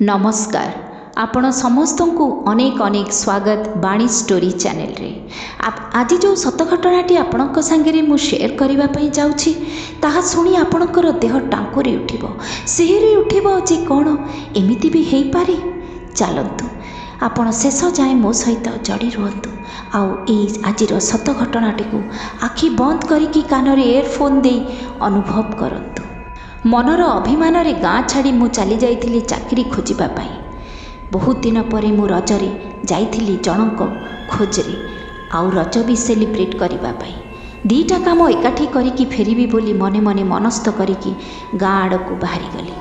ନମସ୍କାର, ଆପଣ ସମସ୍ତଙ୍କୁ ଅନେକ ଅନେକ ସ୍ୱାଗତ ବାଣୀ ଷ୍ଟୋରି ଚ୍ୟାନେଲରେ। ଆଜି ଯେଉଁ ସତ ଘଟଣାଟି ଆପଣଙ୍କ ସାଙ୍ଗରେ ମୁଁ ସେୟାର କରିବା ପାଇଁ ଯାଉଛି, ତାହା ଶୁଣି ଆପଣଙ୍କର ଦେହ ଟାଙ୍କୁରି ଉଠିବ, ଶିହରି ଉଠିବ ଯେ କ'ଣ ଏମିତି ବି ହେଇପାରେ। ଚାଲନ୍ତୁ ଆପଣ ଶେଷ ଯାଏଁ ମୋ ସହିତ ଜଡ଼ି ରୁହନ୍ତୁ ଆଉ ଏଇ ଆଜିର ସତ ଘଟଣାଟିକୁ ଆଖି ବନ୍ଦ କରିକି କାନରେ ଇୟରଫୋନ୍ ଦେଇ ଅନୁଭବ କରନ୍ତୁ। ମନର ଅଭିମାନରେ ଗାଁ ଛାଡ଼ି ମୁଁ ଚାଲି ଯାଇଥିଲି ଚାକିରି ଖୋଜିବା ପାଇଁ। ବହୁତ ଦିନ ପରେ ମୁଁ ରଜରେ ଯାଇଥିଲି ଜଣଙ୍କ ଖୋଜରେ, ଆଉ ରଜ ବି ସେଲିବ୍ରେଟ୍ କରିବା ପାଇଁ। ଦୁଇଟା କାମ ଏକାଠି କରିକି ଫେରିବି ବୋଲି ମନେ ମନେ ମନସ୍ଥ କରିକି ଗାଁ ଆଡ଼କୁ ବାହାରିଗଲି।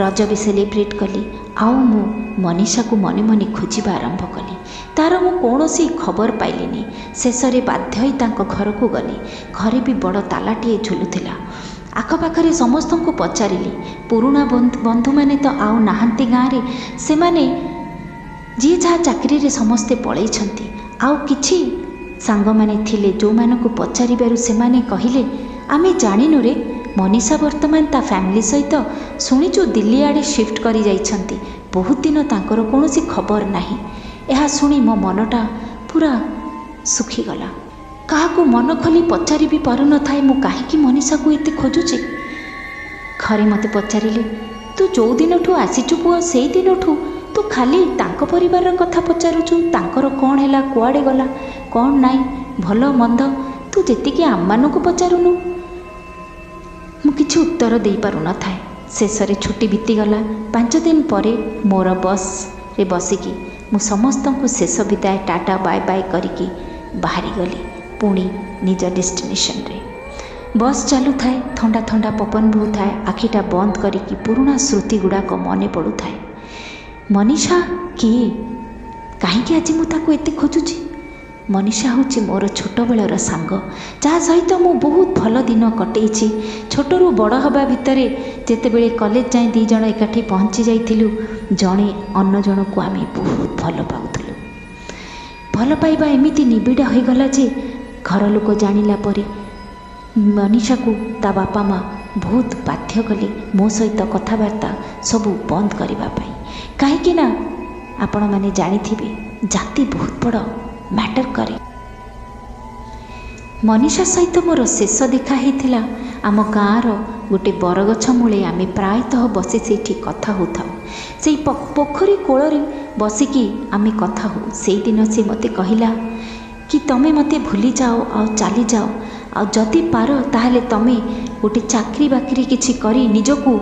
ରଜ ବି ସେଲିବ୍ରେଟ୍ କଲି ଆଉ ମୁଁ ମନୀଷାକୁ ମନେ ମନେ ଖୋଜିବା ଆରମ୍ଭ କଲି। ତା'ର ମୁଁ କୌଣସି ଖବର ପାଇଲିନି। ଶେଷରେ ବାଧ୍ୟ ହୋଇ ତାଙ୍କ ଘରକୁ ଗଲି। ଘରେ ବି ବଡ଼ ତାଲାଟିଏ ଝୁଲୁଥିଲା। ଆଖପାଖରେ ସମସ୍ତଙ୍କୁ ପଚାରିଲି। ପୁରୁଣା ବନ୍ଧୁମାନେ ତ ଆଉ ନାହାନ୍ତି ଗାଁରେ, ସେମାନେ ଯିଏ ଯାହା ଚାକିରିରେ ସମସ୍ତେ ପଳେଇଛନ୍ତି। ଆଉ କିଛି ସାଙ୍ଗମାନେ ଥିଲେ ଯେଉଁମାନଙ୍କୁ ପଚାରିବାରୁ ସେମାନେ କହିଲେ, ଆମେ ଜାଣିନୁରେ, ମନୀଷା ବର୍ତ୍ତମାନ ତା ଫ୍ୟାମିଲି ସହିତ ଶୁଣିଛୁ ଦିଲ୍ଲୀ ଆଡ଼େ ସିଫ୍ଟ କରି ଯାଇଛନ୍ତି, ବହୁତ ଦିନ ତାଙ୍କର କୌଣସି ଖବର ନାହିଁ। ଏହା ଶୁଣି ମୋ ମନଟା ପୁରା ଶୁଖିଗଲା। କାହାକୁ ମନ ଖୋଲି ପଚାରି ବି ପାରୁନଥାଏ ମୁଁ କାହିଁକି ମନୀଷାକୁ ଏତେ ଖୋଜୁଛି। ଘରେ ମୋତେ ପଚାରିଲେ, ତୁ ଯେଉଁ ଦିନଠୁ ଆସିଛୁ ପୁଅ, ସେଇ ଦିନଠୁ ତୁ ଖାଲି ତାଙ୍କ ପରିବାରର କଥା ପଚାରୁଛୁ, ତାଙ୍କର କ'ଣ ହେଲା, କୁଆଡ଼େ ଗଲା, କ'ଣ ନାହିଁ, ଭଲ ମନ୍ଦ, ତୁ ଯେତିକି ଆମମାନଙ୍କୁ ପଚାରୁନୁ। ମୁଁ କିଛି ଉତ୍ତର ଦେଇପାରୁନଥାଏ। ଶେଷରେ ଛୁଟି ବିତିଗଲା। 5 ଦିନ ପରେ ମୋର ବସ୍ରେ ବସିକି ମୁଁ ସମସ୍ତଙ୍କୁ ଶେଷ ବିଦାୟ ଟାଟା ବାଏ ବାଏ କରିକି ବାହାରିଗଲି ପୁଣି ନିଜ ଡେଷ୍ଟିନେସନରେ। ବସ୍ ଚାଲୁଥାଏ, ଥଣ୍ଡା ଥଣ୍ଡା ପବନ ବହୁଥାଏ, ଆଖିଟା ବନ୍ଦ କରିକି ପୁରୁଣା ସ୍ମୃତି ଗୁଡ଼ାକ ମନେ ପଡ଼ୁଥାଏ। ମନୀଷା କିଏ? କାହିଁକି ଆଜି ମୁଁ ତାକୁ ଏତେ ଖୋଜୁଛି? ମନୀଷା ହେଉଛି ମୋର ଛୋଟବେଳର ସାଙ୍ଗ, ଯାହା ସହିତ ମୁଁ ବହୁତ ଭଲ ଦିନ କଟେଇଛି। ଛୋଟରୁ ବଡ଼ ହେବା ଭିତରେ ଯେତେବେଳେ କଲେଜ ଯାଏଁ 2 ଜଣ ଏକାଠି ପହଞ୍ଚି ଯାଇଥିଲୁ, ଜଣେ ଅନ୍ୟ ଜଣକୁ ଆମେ ବହୁତ ଭଲ ପାଉଥିଲୁ। ଭଲ ପାଇବା ଏମିତି ନିବିଡ଼ ହୋଇଗଲା ଯେ ଘର ଲୋକ ଜାଣିଲା ପରେ ମନୀଷାକୁ ତା ବାପା ମା ବହୁତ ବାଧ୍ୟ କଲେ ମୋ ସହିତ କଥାବାର୍ତ୍ତା ସବୁ ବନ୍ଦ କରିବା ପାଇଁ। କାହିଁକି ନା ଆପଣମାନେ ଜାଣିଥିବେ ଜାତି ବହୁତ ବଡ଼ ମ୍ୟାଟର୍ କରେ। ମନୀଷା ସହିତ ମୋର ଶେଷ ଦେଖା ହେଇଥିଲା ଆମ ଗାଁର ଗୋଟେ ବରଗଛ ମୂଳେ। ଆମେ ପ୍ରାୟତଃ ବସି ସେଇଠି କଥା ହେଉଥାଉ। ସେଇ ପୋଖରୀ କୂଳରେ ବସିକି ଆମେ କଥା ହଉ। ସେଇଦିନ ସେ ମୋତେ କହିଲା କି ତମେ ମୋତେ ଭୁଲିଯାଅ ଆଉ ଚାଲିଯାଅ, ଆଉ ଯଦି ପାର ତାହେଲେ ତମେ ଗୋଟେ ଚାକିରି ବାକିରି କିଛି କରି ନିଜକୁ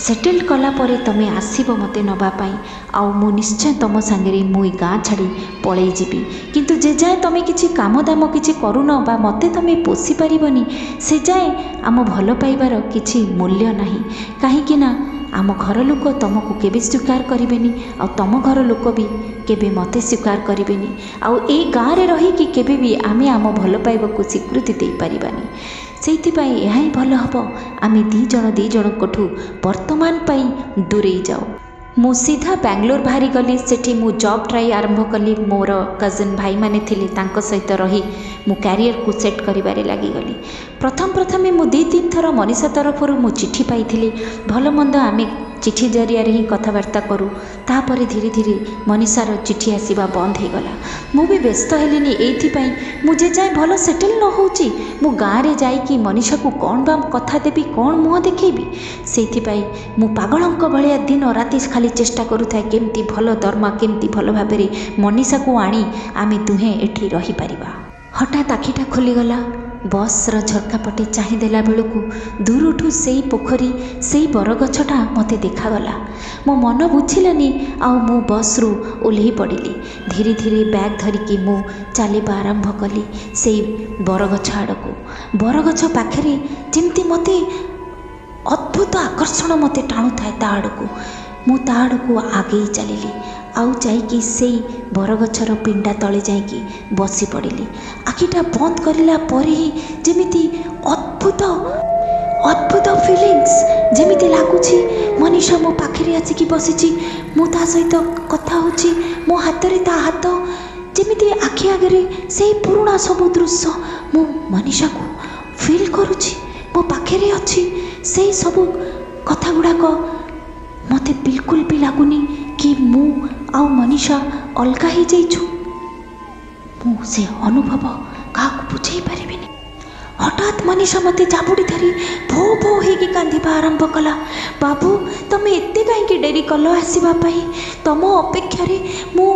ସେଟେଲ୍ କଲା ପରେ ତମେ ଆସିବ ମୋତେ ନେବା ପାଇଁ, ଆଉ ମୁଁ ନିଶ୍ଚୟ ତମ ସାଙ୍ଗରେ ମୁଁ ଏ ଗାଁ ଛାଡ଼ି ପଳେଇ ଯିବି। କିନ୍ତୁ ଯେ ଯାଏଁ ତମେ କିଛି କାମ ଦାମ କିଛି କରୁନ ବା ମୋତେ ତମେ ପୋଷି ପାରିବନି, ସେ ଯାଏଁ ଆମ ଭଲ ପାଇବାର କିଛି ମୂଲ୍ୟ ନାହିଁ। କାହିଁକି ନା ଆମ ଘର ଲୋକ ତମକୁ କେବେ ସ୍ୱୀକାର କରିବେନି, ଆଉ ତମ ଘର ଲୋକ ବି କେବେ ମୋତେ ସ୍ୱୀକାର କରିବେନି, ଆଉ ଏଇ ଗାଁରେ ରହିକି କେବେ ବି ଆମେ ଆମ ଭଲ ପାଇବାକୁ ସ୍ୱୀକୃତି ଦେଇପାରିବାନି। ସେଇଥିପାଇଁ ଏହା ହିଁ ଭଲ ହେବ, ଆମେ 2 ଜଣ 2 ଜଣଙ୍କଠୁ ବର୍ତ୍ତମାନ ପାଇଁ ଦୂରେଇ ଯାଉ। ମୁଁ ସିଧା ବାଙ୍ଗଲୋର ବାହାରିଗଲି। ସେଠି ମୁଁ ଜବ୍ ଟ୍ରାଇ ଆରମ୍ଭ କଲି। ମୋର କଜିନ୍ ଭାଇମାନେ ଥିଲେ, ତାଙ୍କ ସହିତ ରହି ମୁଁ କ୍ୟାରିୟରକୁ ସେଟ୍ କରିବାରେ ଲାଗିଗଲି। ପ୍ରଥମେ ମୁଁ 2-3 ଥର ମନୀଷା ତରଫରୁ ମୁଁ ଚିଠି ପାଇଥିଲି। ଭଲ ମନ୍ଦ ଆମେ ଚିଠି ଜରିଆରେ ହିଁ କଥାବାର୍ତ୍ତା କରୁ। ତାପରେ ଧୀରେ ଧୀରେ ମନୀଷାର ଚିଠି ଆସିବା ବନ୍ଦ ହେଇଗଲା। ମୁଁ ବି ବ୍ୟସ୍ତ ହେଲିନି ଏଇଥିପାଇଁ, ମୁଁ ଯେ ଯାଏଁ ଭଲ ସେଟେଲ୍ ନ ହେଉଛି ମୁଁ ଗାଁରେ ଯାଇକି ମନୀଷାକୁ କ'ଣ ବା କଥା ଦେବି, କ'ଣ ମୁହଁ ଦେଖେଇବି। ସେଇଥିପାଇଁ ମୁଁ ପାଗଳଙ୍କ ଭଳିଆ ଦିନ ରାତି ଖାଲି ଚେଷ୍ଟା କରୁଥାଏ କେମିତି ଭଲ ଦରମା, କେମିତି ଭଲ ଭାବରେ ମନୀଷାକୁ ଆଣି ଆମେ ଦୁହେଁ ଏଠି ରହିପାରିବା। ହଠାତ୍ ଆଖିଟା ଖୋଲିଗଲା। ବସ୍ର ଝରକା ପଟେ ଚାହିଁଦେଲା ବେଳକୁ ଦୂରଠୁ ସେଇ ପୋଖରୀ, ସେଇ ବରଗଛଟା ମୋତେ ଦେଖାଗଲା। ମୋ ମନ ବୁଝିଲାନି ଆଉ ମୁଁ ବସ୍ରୁ ଓହ୍ଲେଇ ପଡ଼ିଲି। ଧୀରେ ଧୀରେ ବ୍ୟାଗ୍ ଧରିକି ମୁଁ ଚାଲିବା ଆରମ୍ଭ କଲି ସେଇ ବରଗଛ ଆଡ଼କୁ। ବରଗଛ ପାଖରେ ଯେମିତି ମୋତେ ଅଦ୍ଭୁତ ଆକର୍ଷଣ ମୋତେ ଟାଣୁଥାଏ ତା ଆଡ଼କୁ। ମୁଁ ତା ଆଡ଼କୁ ଆଗେଇ ଚାଲିଲି ଆଉ ଯାଇକି ସେଇ ବରଗଛର ପିଣ୍ଡା ତଳେ ଯାଇକି ବସି ପଡ଼ିଲି। ଆଖିଟା ବନ୍ଦ କରିଲା ପରେ ହିଁ ଯେମିତି ଅଦ୍ଭୁତ ଅଦ୍ଭୁତ ଫିଲିଙ୍ଗସ୍, ଯେମିତି ଲାଗୁଛି ମନୀଷା ମୋ ପାଖରେ ଆସିକି ବସିଛି, ମୁଁ ତା ସହିତ କଥା ହେଉଛି, ମୋ ହାତରେ ତା ହାତ, ଯେମିତି ଆଖି ଆଗରେ ସେଇ ପୁରୁଣା ସବୁ ଦୃଶ୍ୟ ମୁଁ ମନୀଷାକୁ ଫିଲ୍ କରୁଛି, ମୋ ପାଖରେ ଅଛି। ସେଇ ସବୁ କଥା ଗୁଡ଼ାକ ମୋତେ ବିଲକୁଲ ବି ଲାଗୁନି ଆଉ ମନୀଷା ଅଲଗା ହେଇଯାଇଛୁ। ମୁଁ ସେ ଅନୁଭବ କାହାକୁ ବୁଝେଇ ପାରିବିନି। ହଠାତ୍ ମନୀଷା ମୋତେ ଜାବୁଡ଼ି ଧରି ଭୋ ଭୋ ହେଇକି କାନ୍ଦିବା ଆରମ୍ଭ କଲା। ବାବୁ, ତମେ ଏତେ କାହିଁକି ଡେରି କଲ ଆସିବା ପାଇଁ? ତମ ଅପେକ୍ଷାରେ ମୁଁ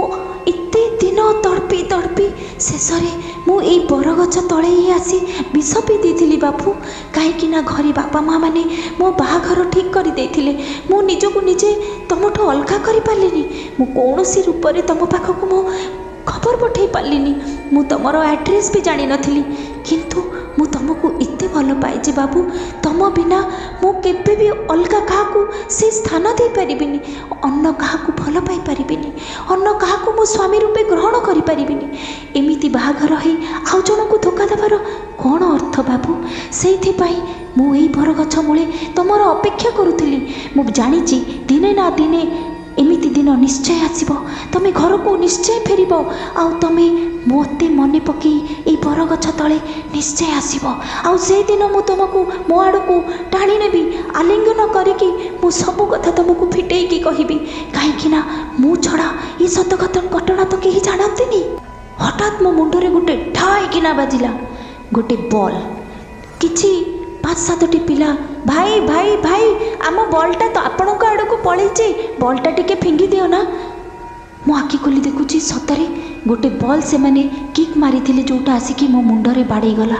ଏତେ ଦିନ ତଡ଼ପି ତଡ଼ପି ଶେଷରେ ମୁଁ ଏଇ ବରଗଛ ତଳେ ହିଁ ଆସି ବିଷ ପିଇ ଦେଇଥିଲି ବାବୁ। କାହିଁକି ନା ଘରେ ବାପା ମା ମାନେ ମୋ ବାହାଘର ଠିକ୍ କରିଦେଇଥିଲେ। ମୁଁ ନିଜକୁ ନିଜେ ତମଠୁ ଅଲଗା କରିପାରିଲିନି। ମୁଁ କୌଣସି ରୂପରେ ତମ ପାଖକୁ ମୁଁ ଖବର ପଠାଇ ପାରିଲିନି। ମୁଁ ତମର ଆଡ୍ରେସ୍ ବି ଜାଣିନଥିଲି। କିନ୍ତୁ ମୁଁ ତମକୁ ଏତେ ଭଲ ପାଏ ଯେ ବାବୁ, ତମ ବିନା ମୁଁ କେବେ ବି ଅଲଗା କାହାକୁ ସେ ସ୍ଥାନ ଦେଇପାରିବିନି, ଅନ୍ୟ କାହାକୁ ଭଲ ପାଇପାରିବିନି, ଅନ୍ୟ କାହାକୁ ମୁଁ ସ୍ୱାମୀ ରୂପେ ଗ୍ରହଣ କରିପାରିବିନି। ଏମିତି ବାହାଘର ହେଇ ଆଉ ଜଣଙ୍କୁ ଧୋକା ଦେବାର କ'ଣ ଅର୍ଥ ବାବୁ? ସେଇଥିପାଇଁ ମୁଁ ଏଇ ବରଗଛ ମୂଳେ ତମର ଅପେକ୍ଷା କରୁଥିଲି। ମୁଁ ଜାଣିଛି ଦିନେ ନା ଦିନେ ଏମିତି ଦିନ ନିଶ୍ଚୟ ଆସିବ, ତମେ ଘରକୁ ନିଶ୍ଚୟ ଫେରିବ, ଆଉ ତମେ ମୋତେ ମନେ ପକାଇ ଏଇ ବରଗଛ ତଳେ ନିଶ୍ଚୟ ଆସିବ। ଆଉ ସେଇଦିନ ମୁଁ ତୁମକୁ ମୋ ଆଡ଼କୁ ଟାଣି ନେବି, ଆଲିଙ୍ଗନ କରିକି ମୁଁ ସବୁ କଥା ତୁମକୁ ଫିଟେଇକି କହିବି। କାହିଁକି ନା ମୁଁ ଛଡ଼ା ଏ ସତ ଘଟଣା ତ କେହି ଜାଣନ୍ତିନି। ହଠାତ୍ ମୋ ମୁଣ୍ଡରେ ଗୋଟେ ଠାଇକିନା ବାଜିଲା ଗୋଟେ ବଲ୍। କିଛି 5 7ଟି ପିଲା, ଭାଇ ଭାଇ ଭାଇ, ଆମ ବଲ୍ଟା ତ ଆପଣଙ୍କ ଆଡ଼କୁ ପଳେଇଛି, ବଲ୍ଟା ଟିକେ ଫିଙ୍ଗି ଦିଅ ନା। ମୁଁ ଆଖି ଖୋଲି ଦେଖୁଛି ସତରେ ଗୋଟେ ବଲ୍ ସେମାନେ କିକ୍ ମାରିଥିଲେ, ଯେଉଁଟା ଆସିକି ମୋ ମୁଣ୍ଡରେ ବାଡ଼େଇଗଲା।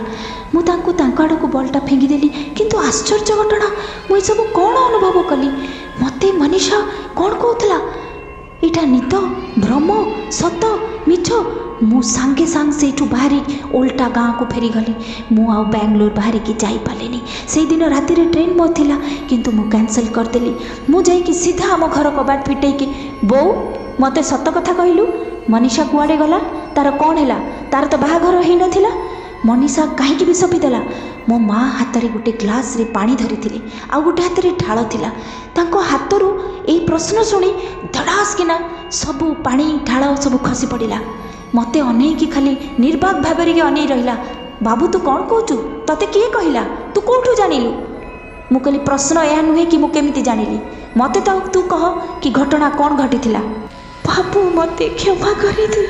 ମୁଁ ତାଙ୍କୁ ତାଙ୍କ ଆଡ଼କୁ ବଲ୍ଟା ଫିଙ୍ଗିଦେଲି। କିନ୍ତୁ ଆଶ୍ଚର୍ଯ୍ୟ ଘଟଣା, ମୁଁ ଏସବୁ କ'ଣ ଅନୁଭବ କଲି? ମୋତେ ମନୀଷା କ'ଣ କହୁଥିଲା? ଏଇଟା ନିଦ, ଭ୍ରମ, ସତ, ମିଛ? ମୁଁ ସାଙ୍ଗେ ସାଙ୍ଗେ ସେଇଠୁ ବାହାରି ଓଲଟା ଗାଁକୁ ଫେରିଗଲି। ମୁଁ ଆଉ ବାଙ୍ଗଲୋର ବାହାରିକି ଯାଇପାରିଲିନି। ସେଇଦିନ ରାତିରେ ଟ୍ରେନ୍ ମୋ ଥିଲା, କିନ୍ତୁ ମୁଁ କ୍ୟାନସଲ୍ କରିଦେଲି। ମୁଁ ଯାଇକି ସିଧା ଆମ ଘର କବାଟ ଫିଟେଇକି, ବୋଉ ମୋତେ ସତ କଥା କହିଲୁ, ମନୀଷା କୁଆଡ଼େ ଗଲା? ତାର କ'ଣ ହେଲା? ତାର ତ ବାହାଘର ହେଇନଥିଲା। ମନୀଷା କାହିଁକି ବିଷ ପିଇଦେଲା? ମୋ ମା ହାତରେ ଗୋଟେ ଗ୍ଲାସ୍ରେ ପାଣି ଧରିଥିଲେ, ଆଉ ଗୋଟେ ହାତରେ ଢାଳ ଥିଲା। ତାଙ୍କ ହାତରୁ ଏଇ ପ୍ରଶ୍ନ ଶୁଣି ଧଡ଼ାସ୍ କିନା ସବୁ ପାଣି ଢାଳ ସବୁ ଖସି ପଡ଼ିଲା। ମୋତେ ଅନେଇକି ଖାଲି ନିର୍ବାକ ଭାବରେ ଅନେଇ ରହିଲା। ବାବୁ ତୁ କ'ଣ କହୁଛୁ? ତତେ କିଏ କହିଲା? ତୁ କେଉଁଠୁ ଜାଣିଲୁ? ମୁଁ କହିଲି, ପ୍ରଶ୍ନ ଏହା ନୁହେଁ କି ମୁଁ କେମିତି ଜାଣିଲି, ମୋତେ ତ ତୁ କହ କି ଘଟଣା କ'ଣ ଘଟିଥିଲା। ବାବୁ ମୋତେ କ୍ଷମା କରିଦେ,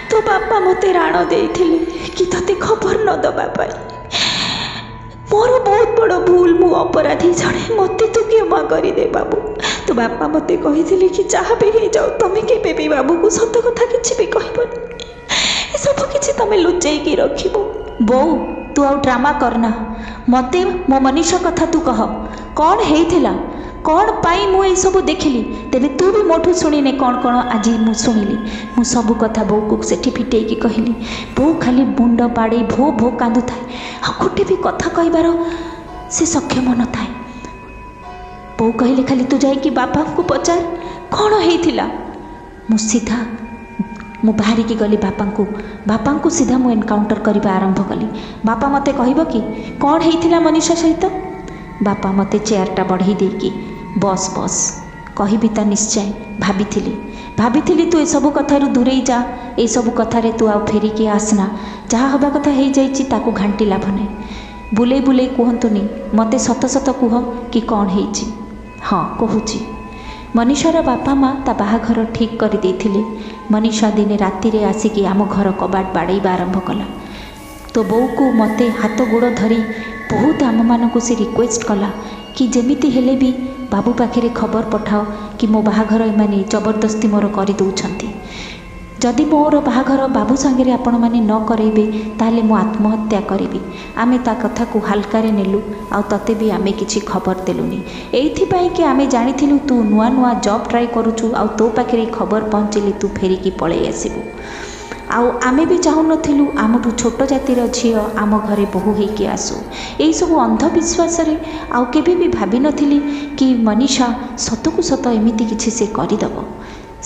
ତୋ ବାପା ମୋତେ ରାଣ ଦେଇଥିଲେ କି ତୋତେ ଖବର ନ ଦେବା ପାଇଁ। ମୋର ବହୁତ ବଡ଼ ଭୁଲ, ମୁଁ ଅପରାଧୀ ଜଣେ, ମୋତେ ତୁ କ୍ଷମା କରିଦେ ବାବୁ। ତୋ ବାପା ମୋତେ କହିଥିଲେ କି ଯାହା ବି ହେଇଯାଉ ତମେ କେବେ ବି ବାବୁକୁ ସତ କଥା କିଛି ବି କହିବନି, ଏସବୁ କିଛି ତମେ ଲୁଚେଇକି ରଖିବ। ବୋଉ ତୁ ଆଉ ଡ୍ରାମା କରନା, ମୋତେ ମୋ ମନୀଷା କଥା ତୁ କହ, କ'ଣ ହେଇଥିଲା, କ'ଣ ପାଇଁ ମୁଁ ଏସବୁ ଦେଖିଲି? ତେବେ ତୁ ବି ମୋଠୁ ଶୁଣିନେ କ'ଣ କ'ଣ ଆଜି ମୁଁ ଶୁଣିଲି। ମୁଁ ସବୁ କଥା ବୋଉକୁ ସେଠି ଫିଟେଇକି କହିଲି। ବୋଉ ଖାଲି ମୁଣ୍ଡ ବାଡ଼େଇ ଭୋ ଭୋ କାନ୍ଦୁଥାଏ, ଆଉ ଗୋଟେ ବି କଥା କହିବାର ସେ ସକ୍ଷମ ନଥାଏ। ବୋଉ କହିଲେ, ଖାଲି ତୁ ଯାଇକି ବାପାଙ୍କୁ ପଚାର କ'ଣ ହେଇଥିଲା। ମୁଁ ସିଧା ମୁଁ ବାହାରିକି ଗଲି ବାପାଙ୍କୁ, ବାପାଙ୍କୁ ସିଧା ମୁଁ ଏନକାଉଣ୍ଟର କରିବା ଆରମ୍ଭ କଲି। ବାପା ମୋତେ କହିବ କି କ'ଣ ହେଇଥିଲା ମନୀଷା ସହିତ? ବାପା ମୋତେ ଚେୟାରଟା ବଢ଼େଇ ଦେଇକି, ବସ୍ ବସ୍, କହିବି ତା ନିଶ୍ଚୟ। ଭାବିଥିଲି ତୁ ଏସବୁ କଥାରୁ ଦୂରେଇ ଯା, ଏସବୁ କଥାରେ ତୁ ଆଉ ଫେରିକି ଆସନା, ଯାହା ହେବା କଥା ହେଇଯାଇଛି, ତାକୁ ଘାଣ୍ଟି ଲାଭ ନାହିଁ। ବୁଲେଇ ବୁଲେଇ କୁହନ୍ତୁନି, ମୋତେ ସତ ସତ କୁହ କି କ'ଣ ହେଇଛି। ହଁ କହୁଛି। ମନୀଷାର ବାପା ମା ତା ବାହାଘର ଠିକ୍ କରିଦେଇଥିଲେ। ମନୀଷା ଦିନେ ରାତିରେ ଆସିକି ଆମ ଘର କବାଟ ବାଡ଼େଇବା ଆରମ୍ଭ କଲା। ତୋ ବୋଉକୁ ମୋତେ ହାତ ଗୋଡ଼ ଧରି ବହୁତ ଆମମାନଙ୍କୁ ସେ ରିକ୍ୱେଷ୍ଟ କଲା କି ଯେମିତି ହେଲେ ବି ବାବୁ ପାଖରେ ଖବର ପଠାଅ କି ମୋ ବାହାଘର ଏମାନେ ଜବରଦସ୍ତି ମୋର କରିଦେଉଛନ୍ତି। ଯଦି ମୋର ବାହାଘର ବାବୁ ସାଙ୍ଗରେ ଆପଣମାନେ ନ କରେଇବେ ତାହେଲେ ମୁଁ ଆତ୍ମହତ୍ୟା କରିବି। ଆମେ ତା କଥାକୁ ହାଲକାରେ ନେଲୁ, ଆଉ ତତେ ବି ଆମେ କିଛି ଖବର ଦେଲୁନି, ଏଇଥିପାଇଁ କି ଆମେ ଜାଣିଥିଲୁ ତୁ ନୂଆ ନୂଆ ଜବ୍ ଟ୍ରାଏ କରୁଛୁ, ଆଉ ତୋ ପାଖରେ ଖବର ପହଞ୍ଚିଲେ ତୁ ଫେରିକି ପଳେଇ ଆସିବୁ। ଆଉ ଆମେ ବି ଚାହୁଁନଥିଲୁ ଆମଠୁ ଛୋଟ ଜାତିର ଝିଅ ଆମ ଘରେ ବୋହୂ ହେଇକି ଆସୁ। ଏଇସବୁ ଅନ୍ଧବିଶ୍ୱାସରେ ଆଉ କେବେ ବି ଭାବିନଥିଲି କି ମନୀଷା ସତକୁ ସତ ଏମିତି କିଛି ସେ କରିଦେବ।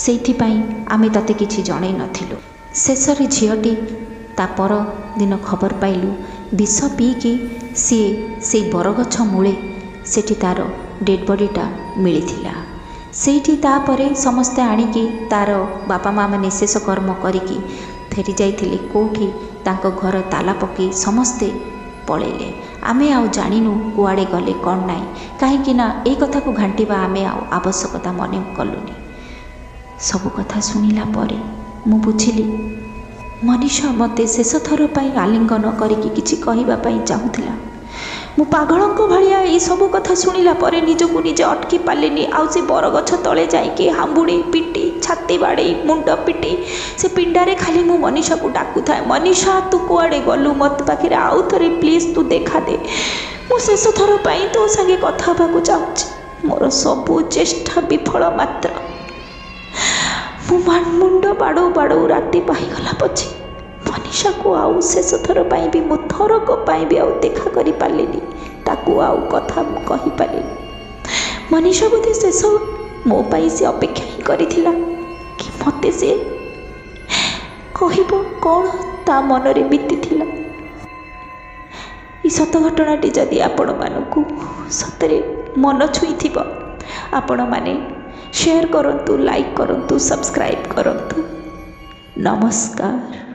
ସେଇଥିପାଇଁ ଆମେ ତତେ କିଛି ଜଣେଇ ନଥିଲୁ। ଶେଷରେ ଝିଅଟି ତା ପରଦିନ ଖବର ପାଇଲୁ ବିଷ ପିଇକି ସିଏ ସେଇ ବରଗଛ ମୂଳେ ସେଠି ତା'ର ଡେଡ଼୍ ବଡ଼ିଟା ମିଳିଥିଲା। ସେଇଠି ତାପରେ ସମସ୍ତେ ଆଣିକି ତା'ର ବାପା ମା' ମାନେ ଶେଷ କର୍ମ କରିକି ଫେରି ଯାଇଥିଲେ। କେଉଁଠି ତାଙ୍କ ଘର ତାଲା ପକାଇ ସମସ୍ତେ ପଳେଇଲେ। ଆମେ ଆଉ ଜାଣିନୁ କୁଆଡ଼େ ଗଲେ କ'ଣ ନାହିଁ, କାହିଁକି ନା ଏଇ କଥାକୁ ଘାଣ୍ଟିବା ଆମେ ଆଉ ଆବଶ୍ୟକତା ମନେ କଲୁନି। ସବୁ କଥା ଶୁଣିଲା ପରେ ମୁଁ ବୁଝିଲି ମନୀଷା ମୋତେ ଶେଷ ଥର ପାଇଁ ଆଲିଙ୍ଗନ କରିକି କିଛି କହିବା ପାଇଁ ଚାହୁଁଥିଲା। ମୁଁ ପାଗଳଙ୍କ ଭଳିଆ ଏଇସବୁ କଥା ଶୁଣିଲା ପରେ ନିଜକୁ ନିଜେ ଅଟକି ପାରିଲିନି, ଆଉ ସେ ବରଗଛ ତଳେ ଯାଇକି ହାମ୍ବୁଡ଼ି ପିଟି, ଛାତି ବାଡ଼େଇ, ମୁଣ୍ଡ ପିଟି ସେ ପିଣ୍ଡାରେ ଖାଲି ମୁଁ ମନୀଷାକୁ ଡାକୁଥାଏ, ମନୀଷା ତୁ କୁଆଡ଼େ ଗଲୁ, ମୋତେ ପାଖରେ ଆଉ ଥରେ ପ୍ଲିଜ୍ ତୁ ଦେଖା ଦେ, ମୁଁ ଶେଷ ଥର ପାଇଁ ତୋ ସାଙ୍ଗେ କଥା ହେବାକୁ ଚାହୁଁଛି। ମୋର ସବୁ ଚେଷ୍ଟା ବିଫଳ ମାତ୍ର। ମୁଁ ମୁଣ୍ଡ ବାଡ଼ଉ ବାଡ଼ଉ ରାତି ପାହିଗଲା ପଛେ ମନୀଷାକୁ ଆଉ ଶେଷ ଥର ପାଇଁ ବି ମୁଁ ଥରକ ପାଇଁ ବି ଆଉ ଦେଖା କରିପାରିଲିନି, ତାକୁ ଆଉ କଥା ମୁଁ କହିପାରିଲିନି। ମନୀଷା ବୋଧେ ଶେଷ ମୋ ପାଇଁ ସେ ଅପେକ୍ଷା ହିଁ କରିଥିଲା କି ମୋତେ ସେ କହିବ କ'ଣ ତା ମନରେ ବିତିଥିଲା। ଏ ସତ ଘଟଣାଟି ଯଦି ଆପଣମାନଙ୍କୁ ସତରେ ମନ ଛୁଇଁଥିବ, ଆପଣମାନେ ସେୟାର କରନ୍ତୁ, ଲାଇକ୍ କରନ୍ତୁ, ସବସ୍କ୍ରାଇବ୍ କରନ୍ତୁ। ନମସ୍କାର।